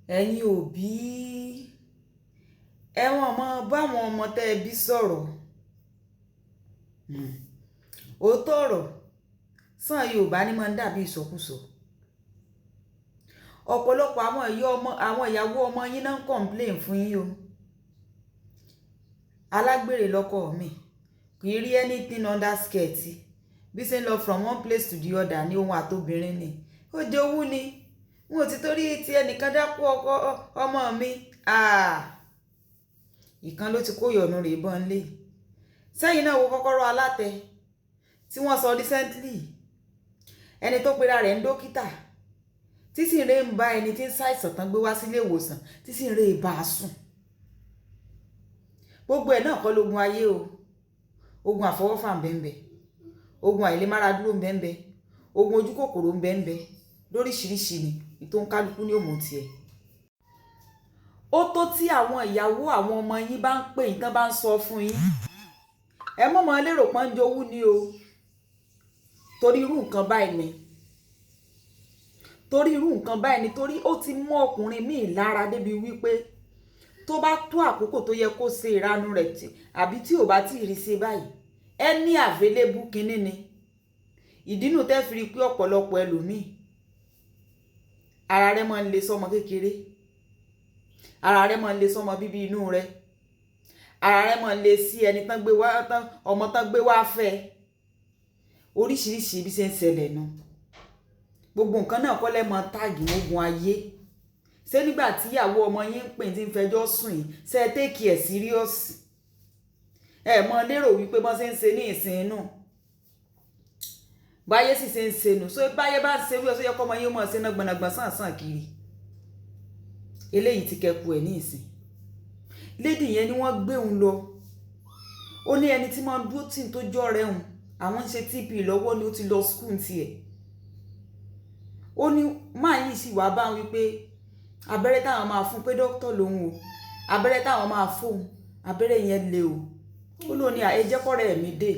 Ẹ̀yin òbí, ẹ wọ́n mọ báwọn ọmọ tẹ́ ẹ bí sọ̀rọ̀. Òótọ́ ọ̀rọ̀ sàn Yorùbá ní máa ń dàbí ìsọkúsọ. Ọ̀pọ̀lọpọ̀ àwọn ìyá ọmọ, àwọn ìyàwó ọmọ yín náà ń complain fún yín o. Alágbèrè lọkọ mi, kì í rí anything under skirt. Bí ṣe ń lọ from one place to the other ní ohun àtobìnrin ni. Ó jowú ni. N ò ti torí ti ẹnìkan dákú ọkọ ọmọ mi. Ah! Ìkan ló ti kó ìyọnu rẹ̀ bọ́n lé. Sẹ́yìn náà wo kọ́kọ́rọ́ alátẹ tí wọ́n sọ recently. Ẹni tó pera rẹ̀ ń dókítà, tí sì ń rè ń bá ẹni tí ń ṣàìsàn tán gbé wá sílé ìwòsàn, tí sì ń rè bá a sùn. Gbogbo ẹ̀ náà kọ́ lógun ayé o. Ogun àfọwọ́fà ń bẹ ń bẹ. Ogun àìlèmára dúró ń bẹ ń bẹ. Ogun ojúkòkòrò ń bẹ ń bẹ. Lóríṣiríṣi ni tó ń kálukú ní òmù tiẹ̀. Ó tó tí àwọn ìyàwó àwọn ọmọ yín bá ń pè yín, tán bá ń sọ fún yín. Ẹ mọ̀ mọ́ lérò pọ́n jowú ni o. Torí irú nǹkan báyìí ni. Torí irú nǹkan báyìí ni, torí ó ti mú ọkùnrin míì lára débi wípé tó bá tó àkókò tó yẹ kó ṣe ìranu rẹ̀ tí àbí tí ò bá tí ì rí ṣe báyìí, any available kinní ni. Ìdínú tẹ́ fi rí pé ọ̀pọ̀lọpọ̀ ẹlòmíì, ara rẹ̀ máa ń le sọ́mọ kékeré, ara rẹ̀ máa ń le sọ́mọ bíbí inú rẹ̀, ara rẹ̀ máa ń le sí ẹni tán gbé wá tán, ọmọ tán gbé wá fẹ́. Oríṣiríṣi bí ṣe ń ṣẹlẹ̀ nu. Gbogbo nǹkan náà kọ́ lẹ́ mọ tag ogun ayé. Ṣé nígbà tí ìyàwó ọmọ yín ń pè tí ń fẹjọ́ sùn yìí, ṣé ẹ take it serious? Ẹ mọ lérò wípé bọ́n ṣe ń ṣe ní ìsìn inú. Báyé sì ṣe ń ṣe nù. So báyé bá ń ṣe wí, ọ̀sẹ̀ yẹ kọ́ ọmọ yín ó mọ̀ ṣe náà gbọ̀nàgbọ̀n sàn sàn kiri. Eléyìí ti kẹ́kù ẹ̀ ní ìsìn. Lady yẹn ni wọ́n gbé òun lọ. Ó ní ẹni tí máa ń dúró tì tó jọ́ rẹ̀ òun. Àwọn ń ṣe TP lọ́wọ́ ni ó ti lọ school tiẹ̀. Ó ní máa yìí sì wá bá wípé abẹ́rẹ́ táwọn máa fún pé dókítà lòun o. Abẹ́rẹ́ táwọn máa fóun, abẹ́rẹ́ yẹn le o. Ó lóun ní ẹ jẹ́ kọ́rẹ́ mi dé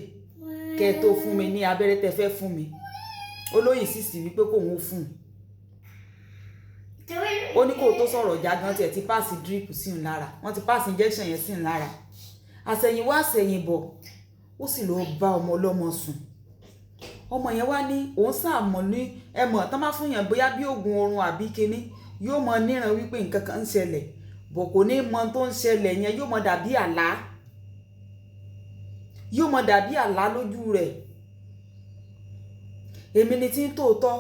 kẹ́ ẹ tó fún mi ní abẹ́rẹ́ tẹ fẹ́ fún mi. Ó lóyìn sì sí wípé kóun ó fún un. Ó ní kó tó sọ̀rọ̀ ìjà gan tiẹ̀ ti pass drip sí òun lára. Wọ́n ti pass injection yẹn sí òun lára. Àsẹ̀yìnwá àsẹ̀yìnbọ̀, ó sì lọ bá ọmọ ọlọ́mọ sùn. Ọmọ yẹn wá ní òun sáà mọ̀ ní ẹ mọ̀ tán bá fún yàn bóyá bí òògùn oorun àbí kíní, yóò mọ níran wípé nǹkan kan ń ṣẹlẹ̀, bọ̀ kò ní mọ tó ń ṣẹlẹ̀ yẹn, yóò mọ dàbí àlá. Yóò mọ dàbí àlá lójú rẹ̀. Èmi ni tí ń tòótọ́.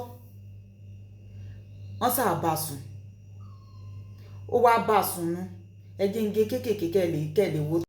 Wọ́n sáà bá sùn. Ó wá bá sùn nú. Ẹ jẹ́ ń gé kéékèèké kẹ́ lè wo.